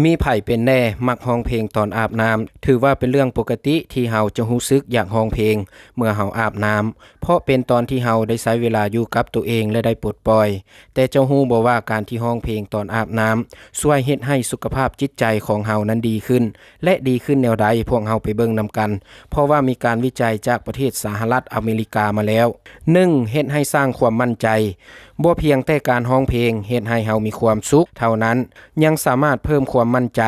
ມີໃຜເປັນແດ່ມັກຮ້ອງເພງຕອນອາບນ້ຳ? ຖືວ່າເປັນເລື່ອງປົກກະຕິທີ່ເຮົາຈະຮູ້ສຶກຢາກຮ້ອງເພງເມື່ອເຮົາອາບນ້ຳ, ເພາະເປັນຕອນທີ່ເຮົາໄດ້ໃຊ້ເວລາຢູ່ກັບໂຕເອງ ແລະ ໄດ້ປົດປ່ອຍ. ແຕ່ເຈົ້າຮູ້ບໍ່ວ່າການທີ່ຮ້ອງເພງຕອນອາບນ້ຳ ຊ່ວຍເຮັດໃຫ້ສຸຂະພາບຈິດໃຈຂອງເຮົານັ້ນດີຂຶ້ນ ແລະ ດີຂຶ້ນແນວໃດ? ພວກເຮົາໄປເບິ່ງນຳກັນ, ເພາະວ່າມີການວິໄຈຈາກປະເທດສະຫະລັດອາເມລິກາມາແລ້ວ. ໜຶ່ງ, ເຮັດໃຫ້ສ້າງຄວາມໝັ້ນໃຈ. ບໍ່ພຽງແຕ່ການຮ້ອງເພງເຮັດໃຫ້ເຮົາມີຄວາມສຸກເທົ່ານັ້ນ, ຍັງສາມາດເພີ່ມຄວາມໝັ້ນໃຈ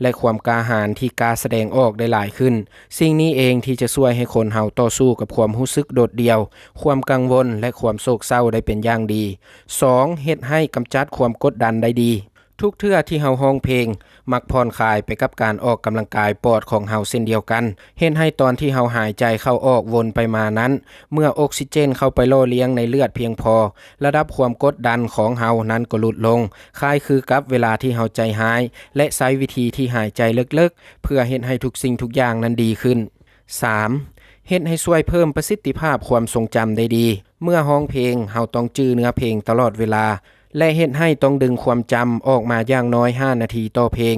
ແລະ ຄວາມກ້າຫານທີ່ກ້າສະແດງອອກໄດ້ຫຼາຍຂຶ້ນ. ສິ່ງນີ້ເອງທີ່ຈະຊ່ວຍໃຫ້ຄົນເຮົາຕໍ່ສູ້ກັບຄວາມຮູ້ສຶກໂດດດ່ຽວ, ຄວາມກັງວົນ ແລະ ຄວາມໂສກເສົ້າໄດ້ເປັນຢ່າງດີ. ສອງ, ເຮັດໃຫ້ກຳຈັດຄວາມກົດດັນໄດ້ດີ. ທຸກເທື່ອທີ່ເຮົາຮ້ອງເພງ, ມັກຜ່ອນຄາຍໄປກັບການອອກກຳລັງກາຍປອດຂອງເຮົາເຊັ່ນດຽວກັນ, ເຮັດໃຫ້ຕອນທີ່ເຮົາຫາຍໃຈເຂົ້າອອກວົນໄປມານັ້ນ, ເມື່ອອົກຊີເຈນເຂົ້າໄປຫຼໍ່ລ້ຽງໃນເລືອດພຽງພໍ, ລະດັບຄວາມກົດດັນຂອງເຮົານັ້ນກໍຫຼຸດລົງ, ຄ້າຍຄືກັບເວລາທີ່ເຮົາໃຈຮ້າຍ ແລະ ໃຊ້ວິທີທີ່ຫາຍໃຈເລິກໆ ເພື່ອເຮັດໃຫ້ທຸກສິ່ງທຸກຢ່າງນັ້ນດີຂຶ້ນ. ສາມ, ເຮັດໃຫ້ຊ່ວຍເພີ່ມປະສິດທິພາບຄວາມຊົງຈຳໄດ້ດີ. ເມື່ອຮ້ອງເພງ, ເຮົາຕ້ອງຈື່ເນື້ອເພງຕະຫຼອດເວລາ ແລະ ເຮັດໃຫ້ຕ້ອງດຶງຄວາມຈຳອອກມາຢ່າງນ້ອຍຫ້ານາທີຕໍ່ເພງ.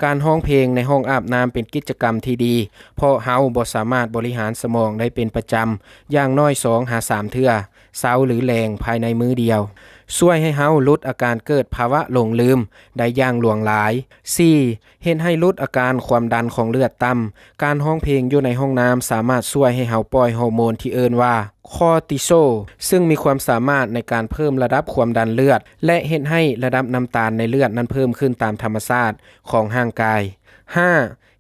ການຮ້ອງເພງໃນຫ້ອງອາບນ້ຳເປັນກິດຈະກຳທີ່ດີ, ເພາະເຮົາບໍ່ສາມາດບໍລິຫານສະໝອງໄດ້ເປັນປະຈຳ, ຢ່າງໜ້ອຍສອງຫາສາມເທື່ອ, ເຊົ້າ ຫຼື ແລງ, ພາຍໃນມື້ດຽວ. ຊ່ວຍໃຫ້ເຮົາຫຼຸດອາການເກີດພາວະຫຼົງລືມໄດ້ຢ່າງຫຼວງຫຼາຍ. ສີ່, ເຮັດໃຫ້ຫຼຸດອາການຄວາມດັນຂອງເລືອດຕ່ຳ. ການຮ້ອງເພງຢູ່ໃນຫ້ອງນ້ຳສາມາດຊ່ວຍໃຫ້ເຮົາປ່ອຍຮໍໂມນທີ່ເອີ້ນວ່າ ຄໍຕີໂຊ ຊຶ່ງມີຄວາມສາມາດໃນການເພີ່ມລະດັບຄວາມດັນເລືອດ ແລະ ເຮັດໃຫ້ລະດັບນ້ຳຕານໃນເລືອດນັ້ນເພີ່ມຂຶ້ນຕາມທຳມະຊາດຂອງຮ່າງກາຍ. ຫ້າ,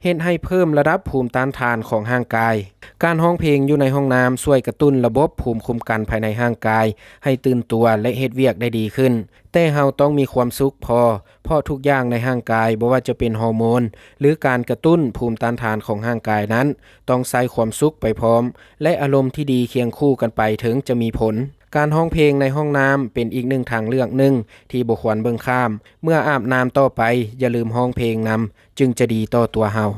ເຮັດໃຫ້ເພີ່ມລະດັບພູມຕ້ານທານຂອງຮ່າງກາຍ. ການຮ້ອງເພງຢູ່ໃນຫ້ອງນ້ຳຊ່ວຍກະຕຸ້ນລະບົບພູມຄຸ້ມກັນພາຍໃນຮ່າງກາຍໃຫ້ຕື່ນຕົວ ແລະ ເຮັດວຽກໄດ້ດີຂຶ້ນ. ແຕ່ເຮົາຕ້ອງມີຄວາມສຸກພໍ, ເພາະທຸກຢ່າງໃນຮ່າງກາຍ, ບໍ່ວ່າຈະເປັນຮໍໂມນ ຫຼື ການກະຕຸ້ນພູມຕ້ານທານຂອງຮ່າງກາຍນັ້ນ, ຕ້ອງໃຊ້ຄວາມສຸກໄປພ້ອມ ແລະ ອາລົມທີ່ດີຄຽງຄູ່ກັນໄປເຖິງຈະມີຜົນ. ການຮ້ອງເພງໃນຫ້ອງນ້ຳເປັນອີກໜຶ່ງທາງເລືອກໜຶ່ງທີ່ບໍ່ຄວນເບິ່ງຂ້າມ. ເມື່ອອາບນ້ຳຕໍ່ໄປ, ຢ່າລືມຮ້ອງເພງນຳ, ຈຶ່ງຈະດີຕໍ່ຕົວເຮົາ.